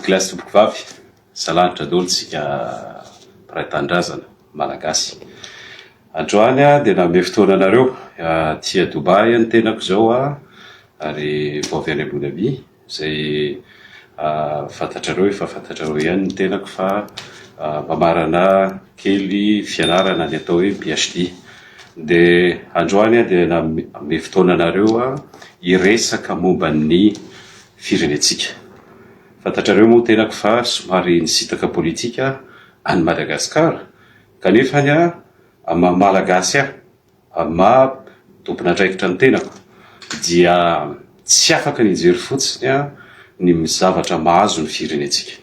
Tompoko lahy sy tompoko vavy, salanitra daholo tsika mpiray tanindrazana Malagasy. Androany aho dia nanome fotoana anareo aty Dubaï ny tenako izao ary vao avy any Abu Dhabi izay fantatrareo efa fantatrareo ihany ny tenako fa mamarana kely fianarana ny atao hoe PHD. Dia androany aho dia nanome fotoana anareo hiresaka momba ny firenentsika. Fantatrareo moa tenako fa somary nisintaka politika any Madagascar kanefa ny ahy amin'ny maha Malagasy ahy, amin'ny maha tompon'andraikitra ny tenako dia tsy afaka ny hijery fotsiny ny zavatra mahazo ny firenentsika.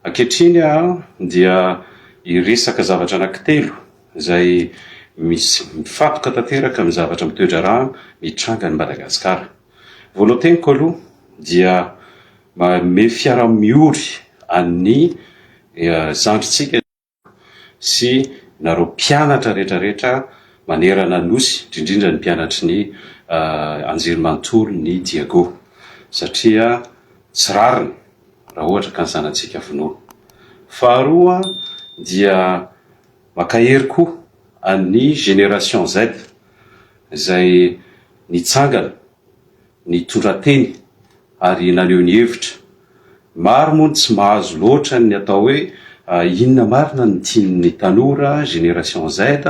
Ankehitriny aho dia hiresaka zavatra anankitelo izay misy mifantoka tanteraka amin'ny zavatra mitoe-draharaha mitranga any Madagasikara. Voalohan-teniko aloha dia manome fiaraha-miory an'ny zandrintsika sy nareo mpianatra rehetrarehetra manerana ny Nosy, indrindrindra ny mpianatry ny anjerimanontolo ny Diego satria tsy rariny raha ohatra ka ny zanatsika vonoina. Faharoa dia mankahery koa an'ny génération Z izay nitsangana, nitondra teny ary naneho ny hevitra. Maro moa ny tsy mahazo loatra ny atao hoe inona marina no tian'ny tanora génération Z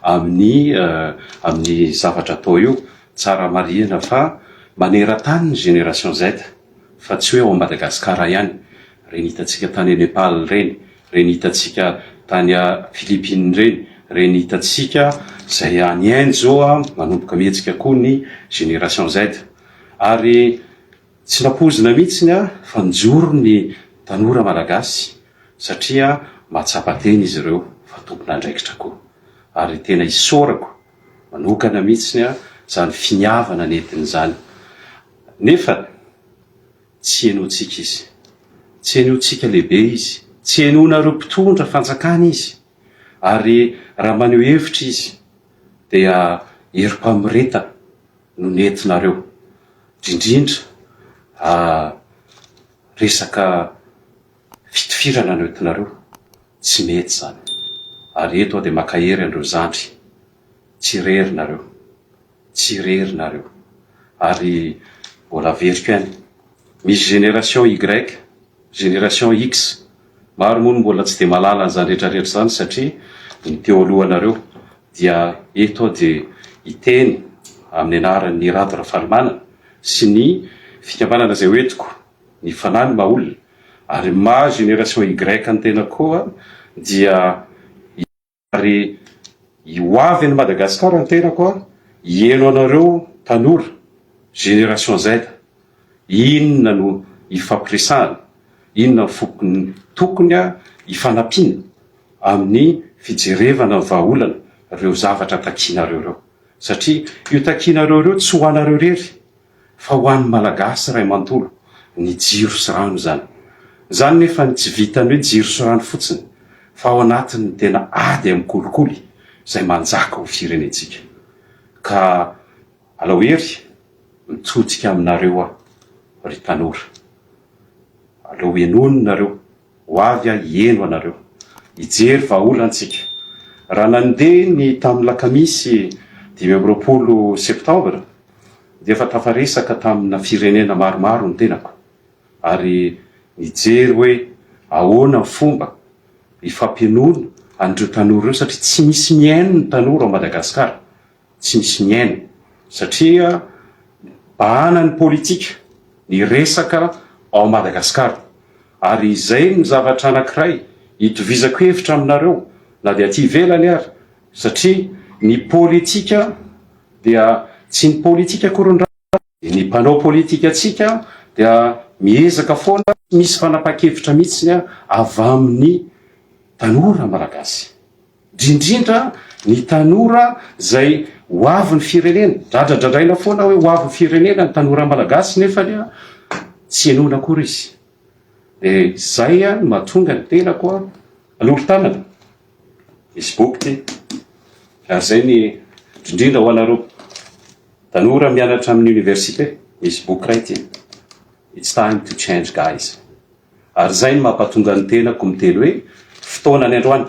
amin'ny amin'ny zavatra atao io. Tsara marihina fa maneran-tany ny génération Z fa tsy hoe ao Madagasikara ihany. Ireny hitantsika tany Nepal ireny, ireny hitantsika tany Philippines ireny, ireny hitantsika izay any Inde izao manomboka mihetsika koa ny génération Z. Ary tsy nampoizina mihitsy fa nijoro ny tanora malagasy satria mahatsapa tena izy ireo fa tompon'andraikitra koa. Ary tena isaorako manokana mihitsy izany finiavana nentiny izany. Nefa tsy henointsika izy. Tsy henointsika lehibe izy. Tsy henoinareo mpitondra fanjakana izy. Ary raha maneho hevitra izy dia herim-pamoretana no nentinareo. Indrindrindra resaka fitifirana no entinareo. Tsy mety izany. Ary eto aho dia mankahery an'ireo zandry. Tsy irery nareo. Tsy irery nareo. Ary mbola averiko ihany. Misy génération Y, génération X. Maro moa no mbola tsy dia mahalala an'izany rehetra rehetra izany satria ny teo alohanareo dia eto aho dia hiteny amin'ny anaran'ny Rado Rafalimanana sy ny fikambanana izay hoentiko, ny Fanahy no maha olona. Ary maha génération Y ny tena koa dia. Ary ho avy any Madagascar ny tenako a, hiheno anareo tanora, génération Z, inona no hifampiresahana, inona no tokony hifanampiana amin'ny fijerevana ny vahaolana ireo zavatra takianareo ireo. Satria io takianareo ireo tsy ho anareo irery fa ho an'ny Malagasy iray manontolo ny jiro sy rano izany. Izany nefa ny tsy vitan'ny hoe jiro sy rano fotsiny fa ao anatin'ny tena ady amin'ny kolikoly izay manjaka ao firenentsika. Ka alao hery mitodika aminareo aho ry tanora. Aleo henoina nareo Ho avy aho hiheno anareo. Hijery vahaolana tsika. Raha nandeha ny tamin'ny lakamisy 25 septambra dia efa tafaresaka tamina firenena maromaro ny tenako ary nijery hoe ahoana ny fomba hifampinoana an'ireo tanora ireo satria tsy misy mihaino ny tanora ao Madagasikara. Tsy misy mihaino satria bahana ny politika ny resaka ao Madagascar ary izay no zavatra anakiray itovizako hevitra aminareo na dia aty ivelany ary satria ny politika dia tsy ny politika akory ny Ny mpanao politikantsika dia miezaka foana tsy misy fanapahan-kevitra mihitsy avy amin'ny tanora malagasy. Indrindrindra ny tanora izay ho avin'ny firenena. Dradradradraina foana hoe ho avin'ny firenena ny tanora malagasy nefa tsy henoina akory izy. Dia izay no mahatonga ny tenako hanolo-tanana. Misy boky ity. Ary izay ny indrindra ho anareo tanora mianatra amin'ny université. Misy boky iray ity. It's time to change guys. Ary izay no mampatonga ny tenako miteny hoe fotoana ny androany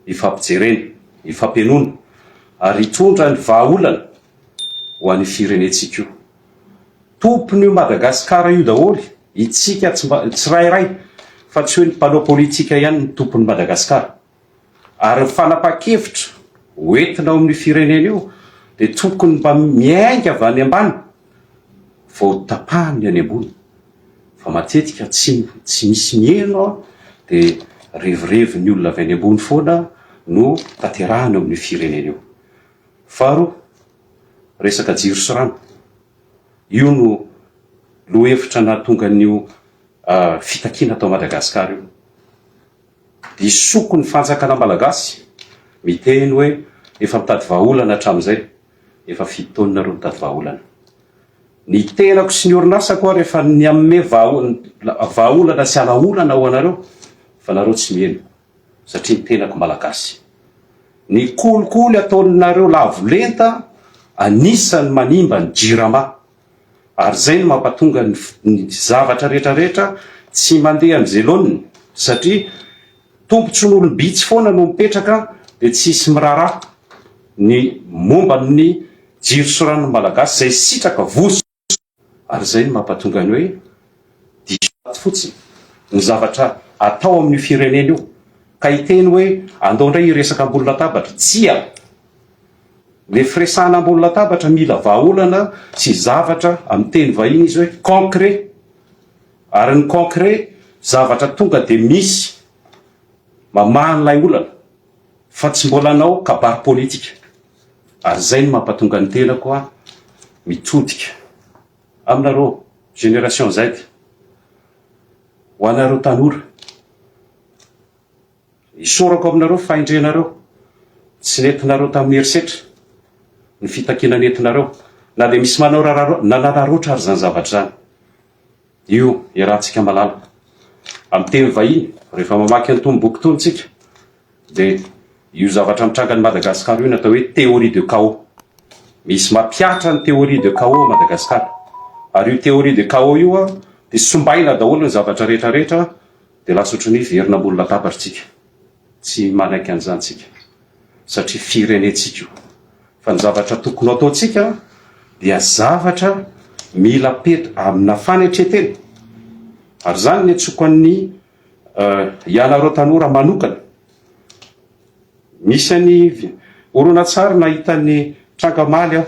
hifampijerena, hifampihainoana ary hitondra ny vahaolana ho an'io firenentsika io. Tompon'io Madagasikara io daholo itsika tsirairay fa tsy hoe ny mpanao politika ihany no tompon'i Madagasikara. Ary ny fanapahan-kevitra ho entina ao amin'io firenena io dia tokony mba miainga avy any ambany vao tapahany ny any ambony. Fa matetika tsy tsy misy miheno dia revirevin'ny olona avy any ambony foana no tanterahina ao amin'io firenena io. Faharoa, resaka jiro sy rano. Io no lohahevitra nahatonga an'io fitakiana tao Madagasikara io. Disoko ny fanjakana malagasy miteny hoe efa mitady vahaolana hatramin'izay, efa fito taona nareo mitady vahaolana. Ny tenako sy ny orinasako ary efa nianome vahaolana sy alaolana ho anareo fa nareo tsy miheno satria ny tenako malagasy. Ny kolikoly ataonareo lavo lenta anisan'ny manimba ny jirama. Ary izay no mampatonga ny zavatra rehetra rehetra tsy mandeha amin'izay laoniny satria tombontsoan'olom-bitsy foana no mipetraka dia tsisy miraharaha ny momba ny jiro sy rano malagasy izay sitraka voa ary izay no mampatonga ny hoe diso fotsiny ny zavatra atao amin'io firenena io ka hiteny hoe andao indray hiresaka ambony latabatra tsia! Le firesahana ambony latabatra mila vahaolana sy zavatra amin'ny teny vahiny izy hoe concret ary ny concret zavatra tonga dia misy mamaha an'ilay olana fa tsy mbola hanao kabary politika ary izay no mampatonga ny tenako aho mitodika aminareo génération Z ho anareo tanora Isaorako aminareo fahendrenareo, tsy nentinareo tamin'ny herisetra ny fitakiana nentinareo, na dia misy manao nanararaotra ary izany zavatra izany. Io iarahantsika malala. Amin'ny teny vahiny, rehefa mamaky an'itony boky itony tsika, dia io zavatra mitranga any Madagasikara io no atao hoe théorie de chaos. Misy mampihatra ny théorie de chaos ao Madagasikara. Ary io théorie de chaos io dia sombaina daholo ny zavatra rehetra rehetra Dia lasa ohatran'ny hoe verina ambony latabatra tsika. Tsy manaiky an'izany tsika. Satria firenentsika io. Fa ny zavatra tokony ho ataontsika dia zavatra mila apetra amina fanetren-tena. Ary izany ny antsoiko an'ny ianareo tanora manokana. Misy an'ny horonantsary nahita ny tranga omaly aho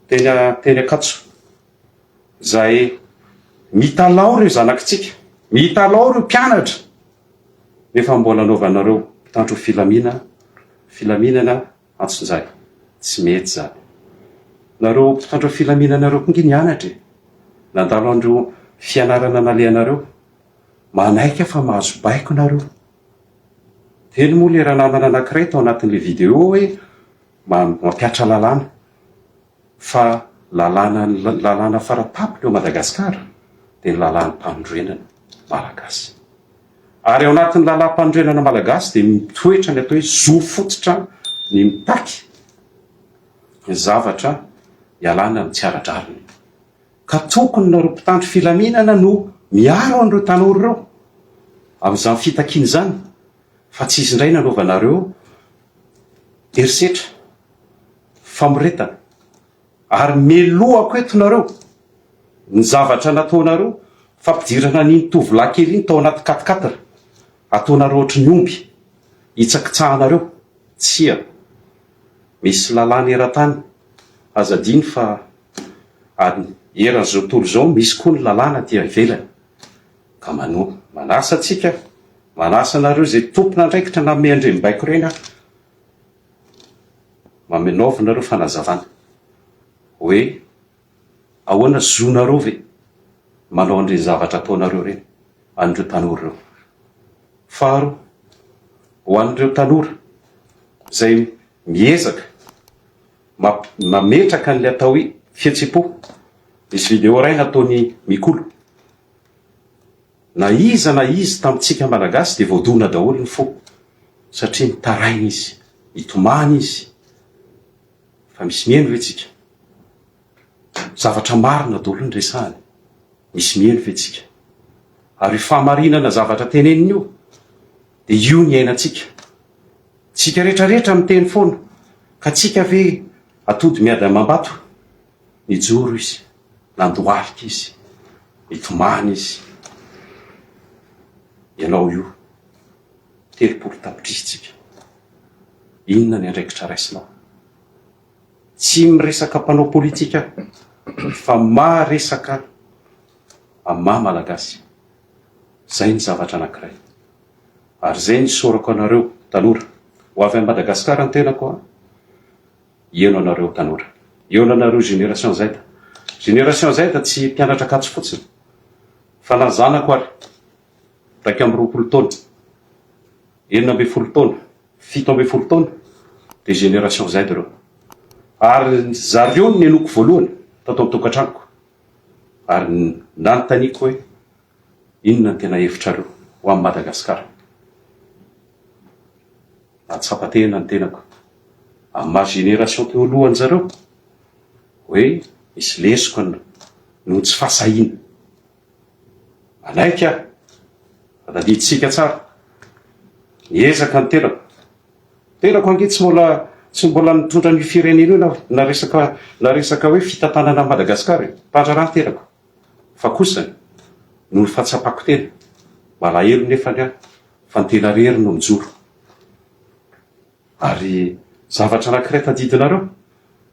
teny teny Ankatso. Izay mitalaho ireo zanakitsika, mitalaho ireo mpianatra, nefa mbola anaovanareo mpitandro filamina, filaminana antsonjay. Tsy mety izany. Nareo mpitandro filaminana reo koa nge nianatra e. Nandalo an'ireo fianarana nalehanareo. Manaiky aho fa mahazo baiko nareo. Teny moa le ranamana anankiray tao anatin'le video hoe mampihatra lalàna. Fa lalàna ny lalàna faratapony ao Madagasikara dia ny lalàm-panorenana malagasy. Ary ao anatin'ny lalàm-panorenana malagasy dia mitoetra ny atao hoe zo fototra ny mitaky ny zavatra ialana amin'ny tsy ara-drariny. Ka tokony nareo mpitandro filaminana no miaro an'ireo tanora ireo amin'izany fitakiana izany fa tsy izy indray nanaovanareo herisetra. Famoretana. Ary melohako eto nareo ny zavatra nataonareo fampidirana an'iny tovolahy kely iny tao anaty quatre quatre ataonareo ohatry ny omby hitsakitsahanareo tsia misy lalàna eran-tany aza adino fa any eran'izao tontolo izao misy koa ny lalàna aty ivelany ka mano manasa antsika manasa anareo izay tompon'andraikitra nanome an'ireny baiko ireny aho Mamenaovy nareo fanazavana hoe ahoana zonareo ve manao an'ireny zavatra ataonareo ireny an'ireo tanora ireo. Faharoa, ho an'ireo tanora izay miezaka mametraka an'ilay atao hoe fihetsem-po, misy video iray nataon'i Mikolo, Na iza na iza tamintsika Malagasy dia voadona daholo ny fo satria nitaraina izy, nitomany izy fa misy miheno ve tsika? Zavatra marina daholo ny resahany, misy miheno ve tsika? Ary io fahamarinana zavatra teneniny io dia io ny iainantsika. Tsika rehetra rehetra miteny foana ka tsika ve atody miady amam-bato? Nijoro izy, nandohalika izy, nitomany izy. Ianao io, 30 tapitrisa tsika. Inona ny andraikitra raisinao? Tsy miresaka mpanao politika aho fa maha resaka amin'ny maha Malagasy. Zay ny zavatra anankiray. Ary zay ny isaorako anareo tanora. Ho avy any Madagascar ny tenako an. Hieno anareo tanora. Hieno anareo génération Z. Génération Z tsy mpianatra Ankatso fotsiny. Fa na zanako ary, 21 taona, 16 taona, 17 taona dia génération Z ireo. Ary zareo no nenoko voalohany tato amin'ny tokantranoko. Ary nanontaniako hoe inona no tena hevitrareo ho an'i Madagasikara. Nahatsapa tena ny tenako amin'ny maha génération teo alohan-jareo hoe misy lesoka noho ny tsy fahasahiana. Manaiky aho fa tadidintsika tsara. Niezaka ny tenako. Tenako ange tsy mbola tsy mbola nitondra an'io firenena io na na resaka na resaka hoe fitantanana an'i Madagasikara e. Mpandraharaha ny tenako. Fa kosa noho ny fahatsapako tena, malahelo nefany aho fa ny tena rery no mijoro. Ary zavatra anankiray tadidinareo,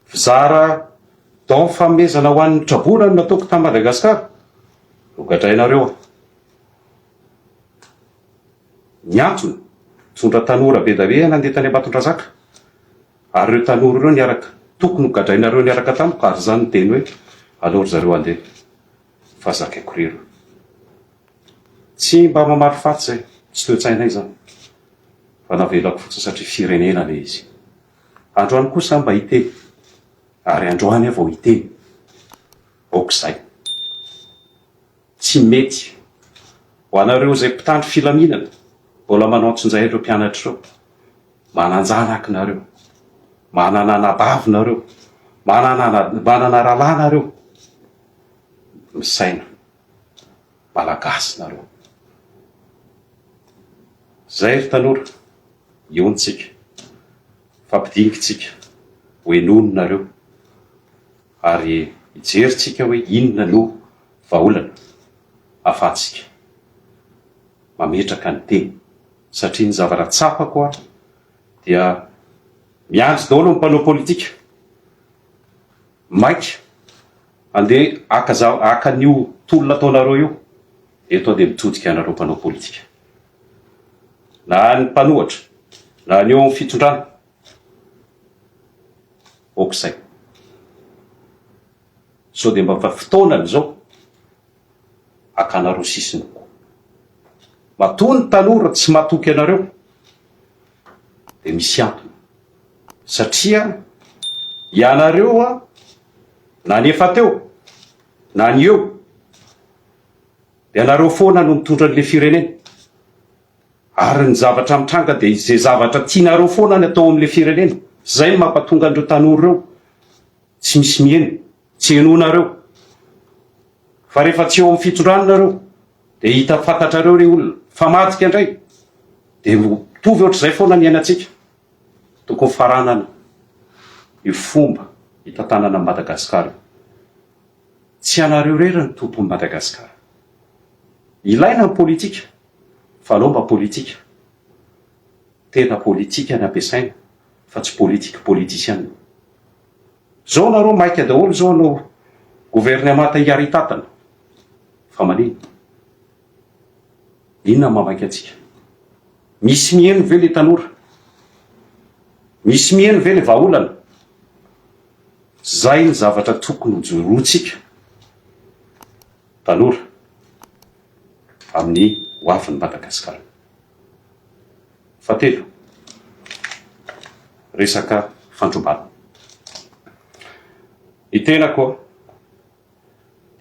fizara don fanomezana ho an'ny traboina no nataoko tany Madagasikara, nogadrainareo aho. Ny antony, nitondra tanora be dia be aho nandeha tany Ambatondrazaka, ary ireo tanora ireo niaraka, tokony nogadrainareo niaraka tamiko, ary izaho niteny hoe aleo ry zareo handeha fa zakaiko irery io. Tsy mba mamaly faty izay, tsy toe-tsainay izany. Fa navelako fotsiny satria firenena ilay izy. Androany kosa aho mba hiteny, ary androany aho vao hiteny. Aoka izay. Tsy mety. Ho anareo izay mpitandro filaminana, mbola manao antsonjay ireo mpianatra ireo. Manan-janaka nareo. Manana anabavy nareo. Manana manana rahalahy nareo. Misaina. Malagasy nareo. Zay ry tanora, eo tsika, mifampidiniky tsika, ho henoiny nareo, ary hijery tsika hoe inona no vahaolana afahantsika mametraka ny teny, satria ny zavatra tsapako a dia miandry daholo ny mpanao politika, maika andeha haka haka an'io tolona ataonareo io, eto aho dia mitodika anareo mpanao politika, na ny mpanohatra na ny eo amin'ny fitondrana, aoka izay, sao dia mba efa fotoanany izao hakanareo sisiny koa, matoa ny tanora tsy matoky anareo dia misy antony. Satria ianareo a, na ny efa teo na ny eo, dia ianareo foana no mitondra an'ilay firenena. Ary ny zavatra mitranga dia izay zavatra tianareo foana ny atao amin'ilay firenena. Izay no mampatonga an'ireo tanora ireo tsy misy miheno, tsy henoinareo. Fa rehefa tsy eo amin'ny fitondrana nareo dia hita fantatrareo ilay olona fa madika indray dia mitovy ohatr'izay foana ny iainantsika. Tokony faranana io fomba hitantanana an'i Madagasikara io. Tsy ianareo irery no tompon'i Madagasikara. Ilaina ny politika fa aleo mba politika tena politika ny ampiasaina fa tsy politique politicienne. Zao nareo maika daholo zao hanao governemanta hiaritatana fa manino? Inona no mahamaika antsika? Misy miheno ve le tanora? Misy miheno ve le vahaolana? Zay ny zavatra tokony ho joroantsika tanora amin'ny ho avin'i Madagasikara. Fahatelo, resaka fandrobana. Ny tenako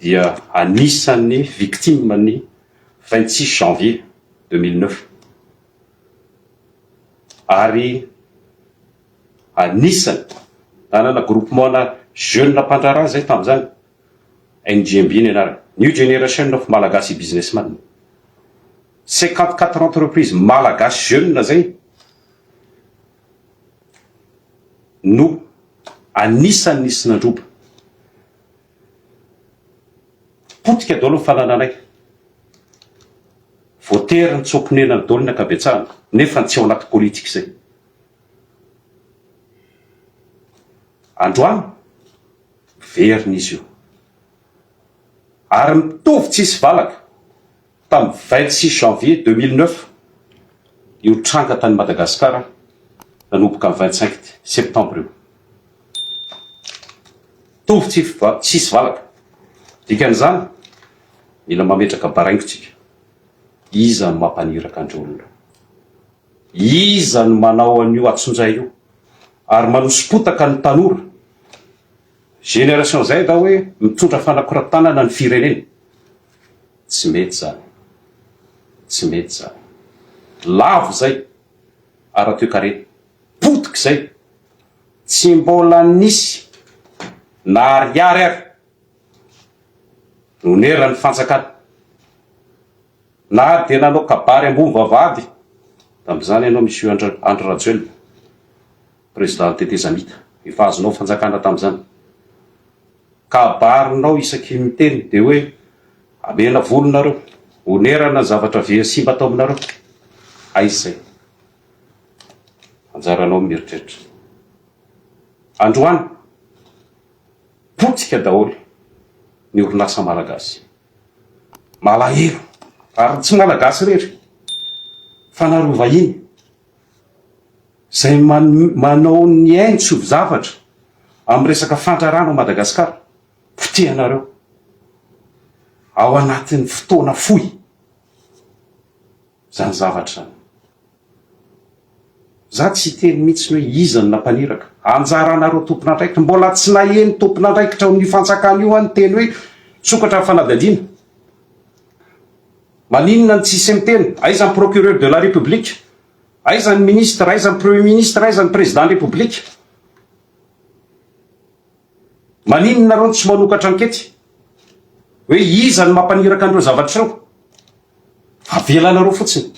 dia anisan'ny victime ny 26 janvier 2009 ary anisany nanana groupement-na jeune mpandraharaha zay tamin'izany, NGMB ny anarany, New Generation of Malagasy Businessman. 54 entreprises malagasy jeune zay no anisan'ny nisy nandroba. Potika daholo ny fanananay. Voatery nitsoa-ponenana daholo ny ankabetsahana nefa tsy ao anaty politika izay. Androany, miverina izy io. Ary mitovy tsisy valaka tamin'ny 26 janvier 2009 io tranga tany Madagasikara nanomboka ny 25 septembre io. Mitovy tsisy valaka. Dikan'izany, mila mametraka baraingo tsika. Iza no mampaniraka an-dry olona? Iza no manao an'io atsonjay io? Ary manoso-potaka ny tanora. Génération Z hoe mitondra fanakorontanana ny firenena. Tsy mety izany. Tsy mety izany. Lavo izay ara-toekarena. Potika izay. Tsy mbola nisy na ariary ary noneran'ny fanjakana. Na dia nanao kabary ambony vavahady tamin'izany ianao Monsieur Andry Rajoelina, Président tetezamita, efa azonao fanjakana tamin'izany. Kabarinao isaky ny miteny dia hoe amena vola nareo, onerana ny zavatra very simba tao aminareo. Aiza izay? Anjaranao ny mieritreritra. Androany, potika daholo ny orinasa malagasy. Malahelo, ary tsy malagasy irery fa nareo vahiny izay manao ny ainy tsy ho zavatra amin'ny resaka fandrarana ao Madagasikara, potehanareo ao anatin'ny fotoana fohy. Zany zavatra zany. Za tsy hiteny mihitsy hoe iza no nampaniraka. Anjaranareo tompon'andraikitra. Mbola tsy naheno tompon'andraikitra ao amin'io fanjakana io aho niteny hoe sokatra ny fanadihadiana. Maninona no tsisy miteny? Aiza ny procureur de la république? Aiza ny ministre? Aiza ny premier ministre? Aiza ny président ny république? Maninona nareo no tsy manokatra ankety? Hoe iza no mampaniraka an'ireo zavatra ireo? Avelanareo fotsiny.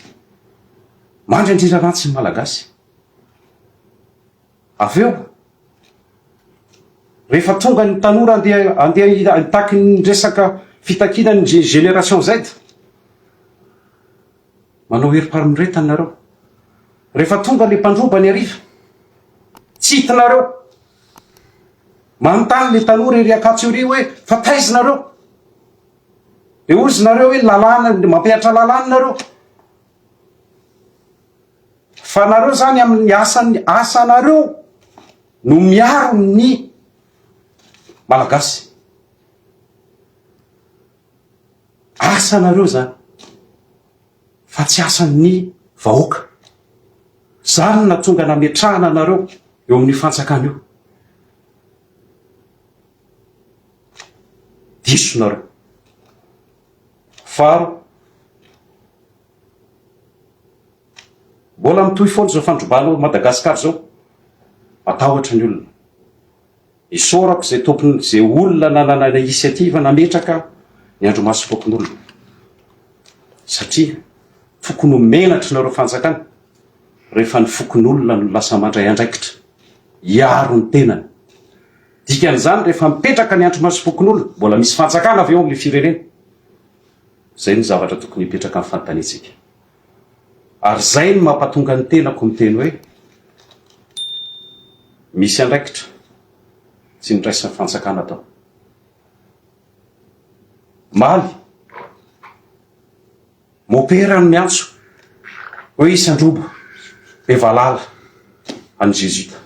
Mandry andriranantsy ny Malagasy. Avy eo, rehefa tonga ny tanora andeha andeha hitaky ny resaka fitakiana ny génération Z, manao herim-pamoretana nareo. Rehefa tonga le mpandroba ny hariva, tsy hitinareo. Manontany le tanora ery Ankatso ery hoe fa taiza nareo? Dia hozy nareo hoe lalàna, mampihatra lalàna nareo. Fa nareo zany amin'ny asan'ny asanareo no miaro ny Malagasy. Asanareo zany fa tsy asan'ny vahoaka. Zany no nahatonga nametrahana anareo eo amin'io fanjakana io. Diso nareo. Faharoa, mbola mitohy foana izao fandrobana ao Madagascar izao. Matahotra ny olona. Isaorako izay tompony, izay olona nanana initiative nametraka ny andrimasom-pokonolona. Satria tokony ho menatra nareo fanjakana rehefa ny fokonolona no lasa mandray andraikitra hiaro ny tenany. Dikan'izany rehefa mipetraka ny andrimasom-pokonolona, mbola misy fanjakana ve ao amin'ilay firenena? Izay no zavatra tokony hipetraka amin'ny fanontaniantsika. Ary izay no mampatonga ny tenako miteny hoe misy andraikitra tsy noraisin'ny fanjakana tao. Omaly, Mopera no miantso hoe hisy handroba be valala an'i Zezuita.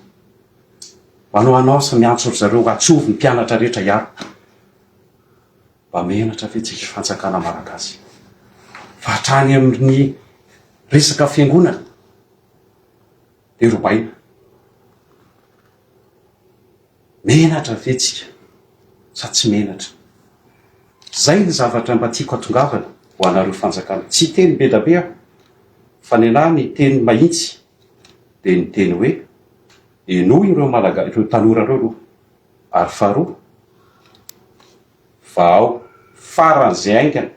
Manao annonce miantso ry zareo atsovy ny mpianatra rehetra hiaro. Mba menatra ve tsika fanjakana malagasy fa hatrany amin'ny resaka fiangonana dia robaina. Menatra ve tsika sa tsy menatra? Zay ny zavatra mba tiako hatongavana ho anareo fanjakana. Tsy hiteny be da be aho fa nenaha ny teny mahintsy dia ny teny hoe henoy ireo malaga ireo tanora ireo aloha ary faharoa vahao faran'izay haingana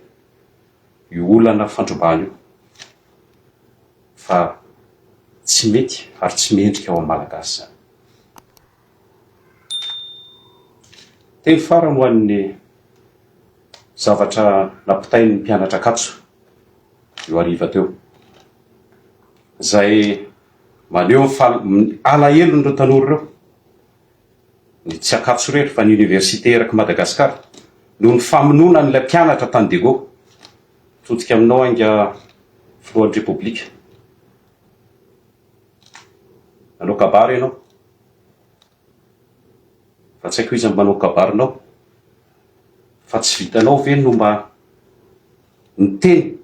io olana fandrobana io. Fa tsy mety ary tsy mendrika ho an'ny Malagasy izany. Teny farany ho an'ny zavatra nampitain'ny mpianatra Ankatso io hariva teo, izay maneho ny fal- ny alahelon'ireo tanora ireo, ny tsy Ankatso irery fa ny oniversite erak'i Madagasikara, noho ny famonoana an'ilay mpianatra tany Diego. Mitodika aminao ainga filohan'ny Repoblika. Nanao kabary ianao. Fa tsy haiko iza no manao kabarinao. Fa tsy vitanao ve no mba niteny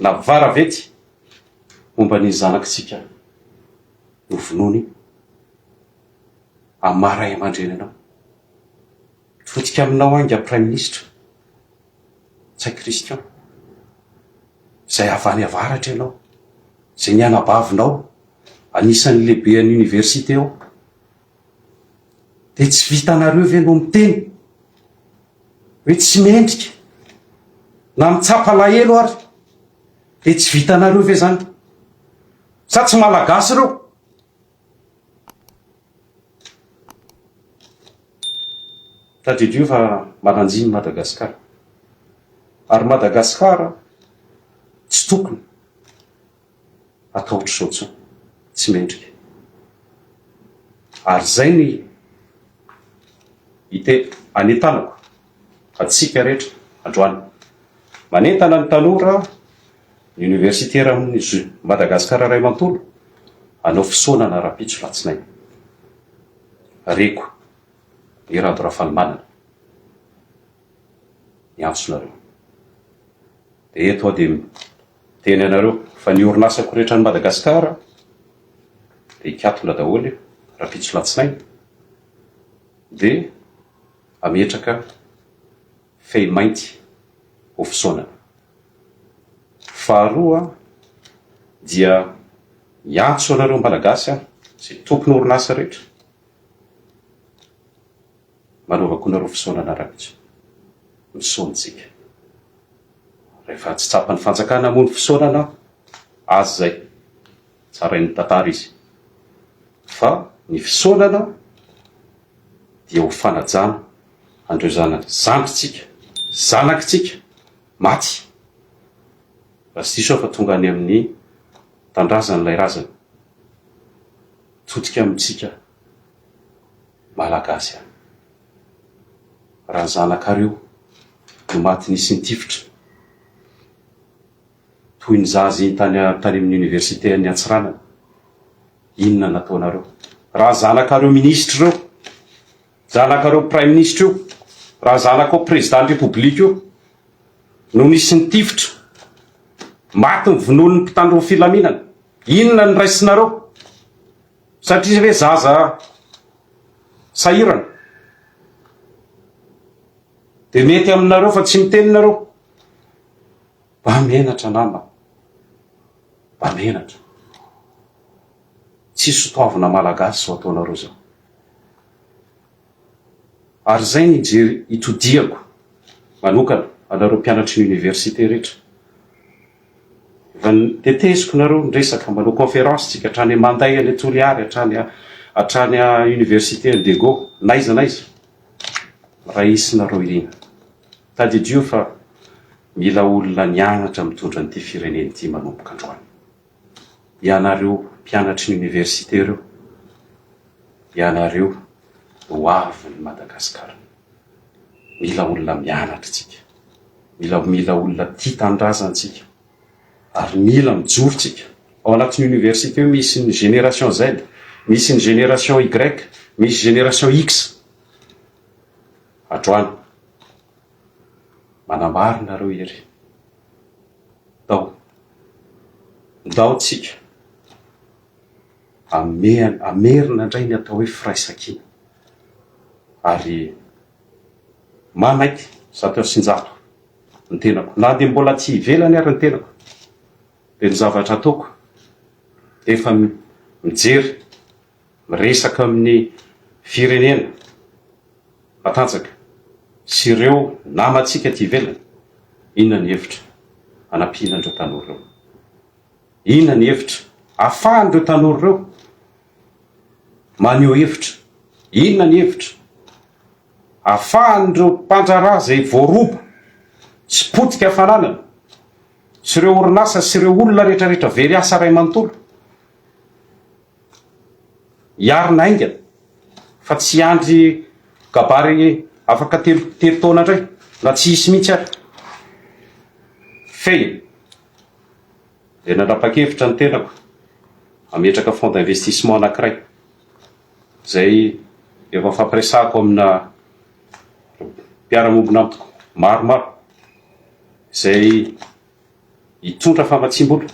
na varavety momba an'iny zanakitsika novonoina iny? Amin'ny maha ray aman-dreny anao. Mitodika aminao ainga Praiminisitra Ntsay Christian. Izay avy any avaratra ianao. Izay ny anabavinao anisan'ny lehiben'ny université ao. Dia tsy vitanareo ve no miteny hoe tsy mendrika na mitsapa alahelo ary dia tsy vitanareo ve zany? Sa tsy malagasy ireo? Tadidio fa manan-jiny Madagasikara. Ary Madagasikara tsy tokony atao ohatr'izao intsony. Tsy mendrika. Ary izay ny ite anentanako antsika rehetra androany. Manentana ny tanora, ny universitaire amin'ny Madagasikara iray manontolo hanao fisaonana rahampitso latsinainy. Reko i Rado Rafalimanana miantso nareo. Dia eto aho dia miteny anareo fa ny orinasako rehetra any Madagasikara dia hikatona daholo rahampitso latsinainy dia hametraka fehy mainty ho fisaonana. Faharoa dia miantso anareo Malagasy aho izay tompon'orinasa rehetra, manaova koa nareo fisaonana rahampitso. Misaona tsika. Rehefa tsy tsapan'ny fanjakana moa ny fisaonana, azy izay. Tsarain'ny tantara izy. Fa ny fisaonana dia ho fanajana an'ireo zanany zandrintsika, zanakitsika maty. Raha tsy diso aho fa tonga any amin'ny tandrazan'ilay razana. Mitodika amintsika Malagasy aho. Raha ny zanakareo no maty nisy nitifitra toy ny zaza iny tany tany amin'ny université any Antsiranana, inona nataonareo? Raha zanakareo minisitra ireo, zanakareo praiminisitra io, raha zanakao président ny république io no nisy nitifitra, maty ny vonoin'ny mpitandro ny filaminana, inona no raisinareo? Satria ve zaza sahirana? Dia mety aminareo fa tsy miteny nareo. Mba menatra nama. Mba menatra. Tsy sotoavina malagasy zao ataonareo zao. Ary zay ny jery itodihako manokana anareo mpianatry ny université rehetra. Efa teteziko nareo ny resaka, manao conférence tsika hatrany Manday any Toliary, hatrany hatrany université any Diego, n'aiza n'aiza. Raisinareo irina. Tadidio fa mila olona nianatra mitondra an'ity firenena ity manomboka androany. Ianareo mpianatry ny université ireo, ianareo no ho avin'i Madagasikara. Mila olona mianatra tsika, mila mila olona tia tanindrazana tsika ary mila mijoro tsika. Ao anatin'ny université io misy ny génération Z, misy ny génération Y, misy génération X. Androany, manambara nareo ery. Ndao, ndao tsika hamerina indray ny atao hoe firaisankina ary manaiky 100% ny tenako na dia mbola aty ivelany ary ny tenako dia ny zavatra ataoko dia efa mijery miresaka amin'ny firenena matanjaka sy ireo namantsika aty ivelany, inona ny hevitra hanampiana an'ireo tanora ireo? Inona ny hevitra? Ahafahan'ireo tanora ireo maneho hevitra. Inona ny hevitra? Ahafahan'ireo mpandraharaha izay voaroba sy potika fananana sy ireo orinasa sy ireo olona rehetrarehetra very asa iray manontolo hiarina haingana fa tsy hiandry kabary afaka telo telo taona indray na tsy hisy mihitsy ary. Fehiny, dia nanapa-kevitra ny tenako hametraka fonds d'investissement anankiray izay efa fampiresahako amina mpiara-miombon'antoka maromaro izay hitondra famatsiam-bola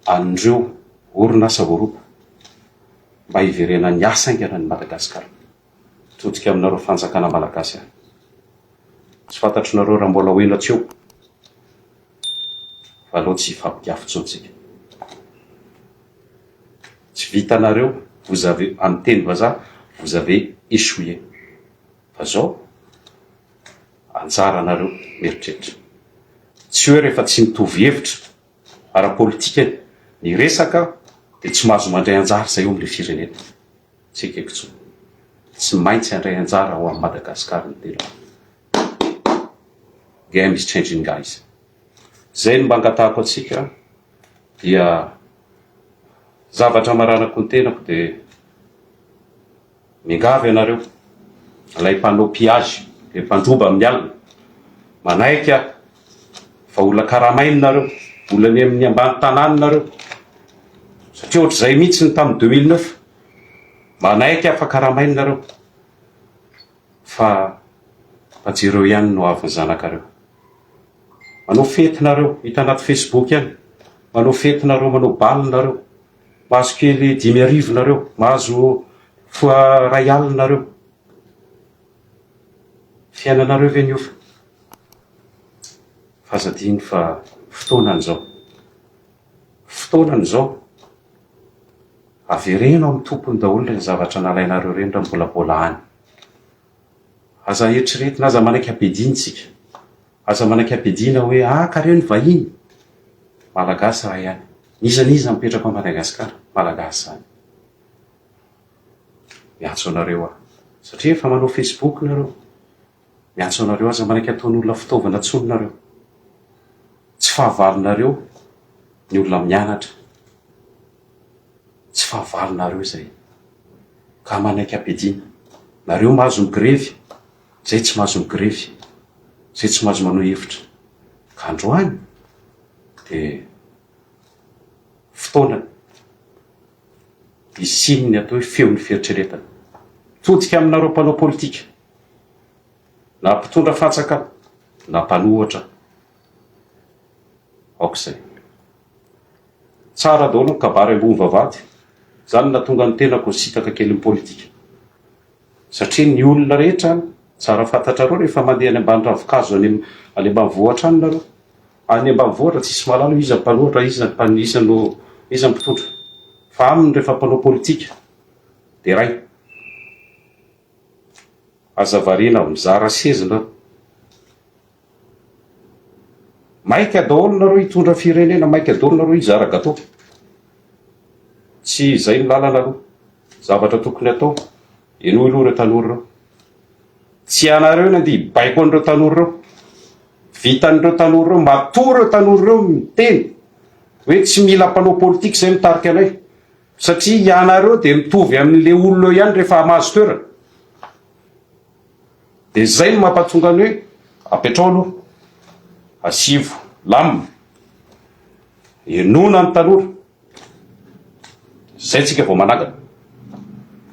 an'ireo orinasa voaroba mba hiverenan'ny asa haingana any Madagasikara. Mitodika aminareo fanjakana malagasy aho. Tsy fantatronareo raha mbola ho ela tsy eo fa aleo tsy hifampigafy intsony tsika. Tsy vitanareo, vous avez, amin'ny teny vazaha, vous avez échoué. Fa zao, anjaranareo mieritreritra. Tsy hoe rehefa tsy mitovy hevitra ara-politika ny resaka dia tsy mahazo mandray anjara izay eo amin'ilay firenena. Tsy ekeko intsony. Tsy maintsy handray anjara ao amin'i Madagascar ny tenako. Game is changing guys. Izay no mba angatahako antsika dia zavatra amaranako ny tenako dia Miangavy anareo, ilay mpanao pillage, ilay mpandroba amin'ny alina, manaiky aho fa olona karamainy nareo, olona any amin'ny ambany tanàna nareo, satria ohatr'izay mihitsy ny tamin'ny 2009, manaiky aho fa karamainy nareo, fa mba jereo ihany ny hoavin'ny zanakareo. Manao fety nareo, hita anaty facebook any, manao fety nareo, manao bal nareo. Mahazo kely 5000 nareo, mahazo fois ray alina nareo. Fiainanareo ve niova? Fa aza adino fa fotoanany izao. Fotoanany izao. Avereno amin'ny tompony daholo ireny zavatra nalainareo ireny raha mbola mbola any. Aza eritreretina, aza manaiky ampiadiana isika. Aza manaiky ampiadiana hoe ah ka reo ny vahiny. Malagasy ray ihany. N'iza n'iza mipetraka ao Madagascar, Malagasy zany. Miantso anareo aho. Satria efa manao Facebook nareo. Miantso anareo aza manaiky ataon'olona fitaovana tsony nareo. Tsy fahavalonareo ny olona mianatra. Tsy fahavalonareo izay. Ka manaiky ampiadiana. Nareo mahazo migrevy, zay tsy mahazo migrevy. Zay tsy mahazo manohy hevitra. Ka androany dia fotoana hisian'ny atao hoe feon'ny fieritreretana. Mitodika aminareo mpanao politika, na mpitondra fanjakana, na mpanohitra. Aoka izay. Tsara daholo ny kabary ambony vavahady. Izany no nahatonga ny tenako nisintaka kely ny politika. Satria ny olona rehetra any, tsara fantatrareo rehefa mandeha any ambany ravinkazo any any ambanivohitra any nareo, any ambanivohitra tsisy mahalala hoe iza ny mpanohitra, iza ny mpan- iza no iza ny mpitondra. Fa aminy rehefa mpanao politika dia ray. Aza variana mizara seza nareo. Maika daholo nareo hitondra firenena, maika daholo nareo hizara gateau. Tsy izay ny lalana aloha. Zavatra tokony atao, henoy aloha ireo tanora ireo. Tsy ianareo ny andeha hibaiko an'ireo tanora ireo. Vitan'ireo tanora ireo, matoa ireo tanora ireo miteny hoe tsy mila mpanao politika izay mitarika anay. Satria ianareo dia mitovy amin'ilay olona eo ihany rehefa mahazo toerana. Dia izay no mampatonga ny hoe apetrao aloha, asivo lamina, henoina ny tanora, izay tsika vao manangana.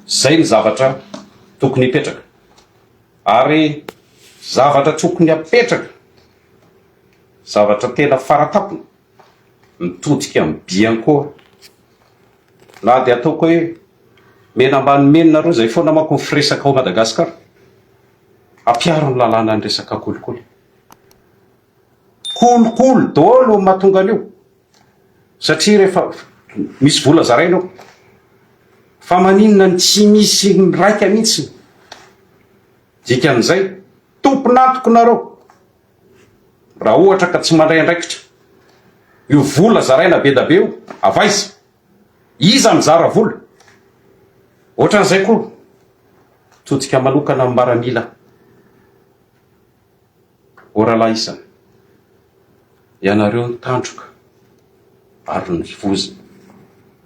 Izay ny zavatra tokony hipetraka. Ary zavatra tokony hapetraka, zavatra tena faratampony, mitodika amin'ny Bianco na dia ataoko hoe mena ambany mena nareo izay foana manko ny firesaka ao Madagascar. Ampiaro ny lalàna ny resaka kolikoly. Kolikoly daholo no mahatonga an'io. Satria rehefa misy vola zaraina ao. Fa maninona ny tsy misy miraika mihitsy. Dikan'izay, tompon'antoko nareo. Raha ohatra ka tsy mandray andraikitra. Io vola zaraina be da be io, avy aiza? Iza mizara vola? Ohatran'izay koa, todika manokana amin'ny maramila. Ô rahalahy isany, ianareo ny tandroka ary ny vozona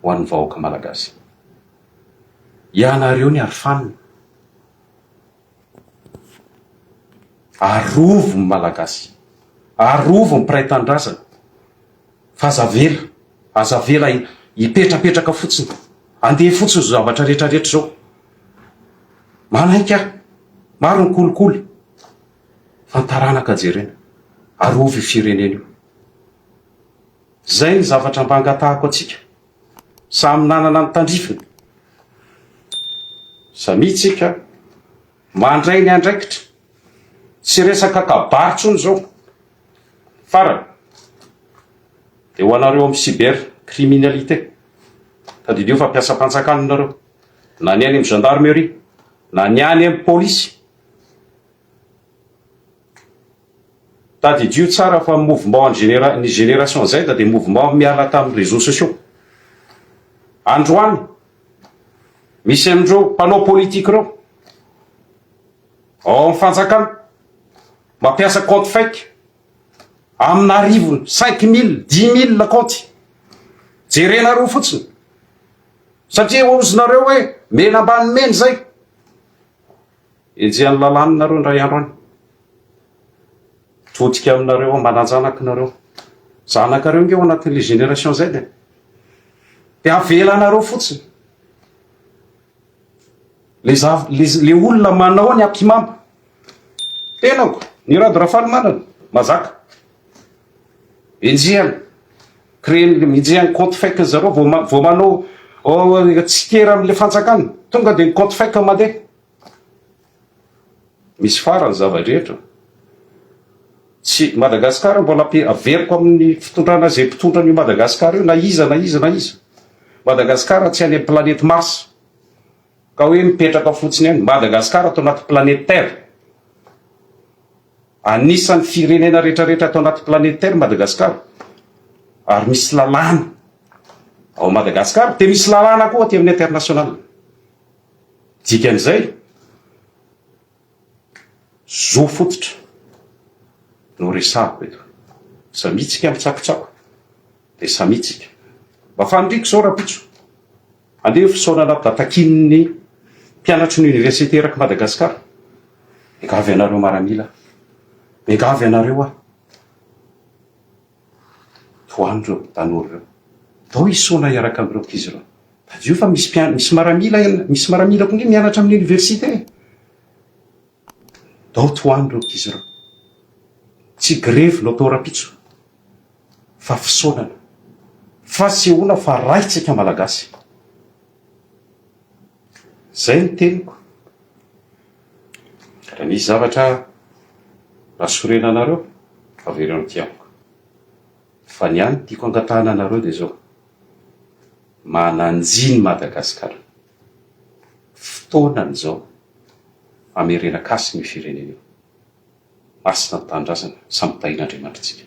ho an'ny vahoaka malagasy. Ianareo ny arofanina. Arovy ny Malagasy. Arovy ny mpiray tanindrazana. Fa aza avela, aza avela hipetrapetraka fotsiny. Andeha fotsiny izao zavatra rehetra rehetra izao. Manaiky aho, maro ny kolikoly. Fa ny taranaka jerena. Arovy io firenena io. Izay ny zavatra mba angatahako antsika. Samy nanana ny tandrifiny. Samia tsika mandray ny andraikitra. Tsy resaka kabary tsony zao. Farany, dia ho anareo amin'ny cyber criminalité, tadidio fa mpiasam-panjakana nareo, na ny any amin'ny gendarmerie, na ny any amin'ny polisy. Tadidio tsara fa ny mouvement ny généra ny génération Z dia mouvement miala tamin'ny réseaux sociaux. Androany, misy an'ireo mpanao politique ireo ao amin'ny fanjakana mampiasa compte fake amin'arivony, 5000, 10000 compte. Jerenareo fotsiny. Satria hozinareo hoe mena ambany mena izay. Enjehan'ny lalàna nareo indray andro any. Todika aminareo aho, manan-janaka nareo. Zanakareo nge ao anatin'le génération Z e. Dia avelanareo fotsiny. Le zav le le olona manao ny ampimamba. Tenako, ny Rado Rafalimanana, mazaka. Enjehana. Créer enjehan'ny compte fake zareo vao vao manao tsikera amin'le fanjakana. Tonga dia ny compte fake mandeha. Misy farany zava-drehetra. Tsy Madagascar mbola ampi averiko amin'ny fitondrana izay mpitondra an'io Madagascar io na iza na iza na iza. Madagascar tsy any amin'ny planète Mars ka hoe mipetraka fotsiny any. Madagascar ato anaty planète Terre. Anisan'ny firenena rehetrarehetra ato anaty planète Terre Madagascar. Ary misy lalàna ao Madagascar dia misy lalàna koa aty amin'ny international. Dikan'izay, zo fototra no resahako eto. Samia tsika mitsakotsako dia samia tsika. Mba faniriako izao rahampitso, handeha io fisaonana takian'ny mpianatry ny université erak'i Madagasikara. Miangavy anareo maramila aho. Miangavy anareo aho. Tohano ireo tanora ireo. Ndao hisaona hiaraka amin'ireo ankizy ireo. Tadidio fa misy mpian- misy maramila misy maramila koa nge mianatra amin'ny université e. Ndao tohano ireo ankizy ireo. Tsy grevy no atao rahampitso fa fisaonana. Fasehoana fa raitsika Malagasy. Zay ny teniko. Raha misy zavatra rasorena anareo, avereno aty amiko. Fa ny ahy ny tiako angatahana anareo dia izao, mananjy ny Madagascar. Fotoanany izao hamerenan-kasina io firenena io. Masina ny tanindrazana, samy tahin'Andriamanitra tsika.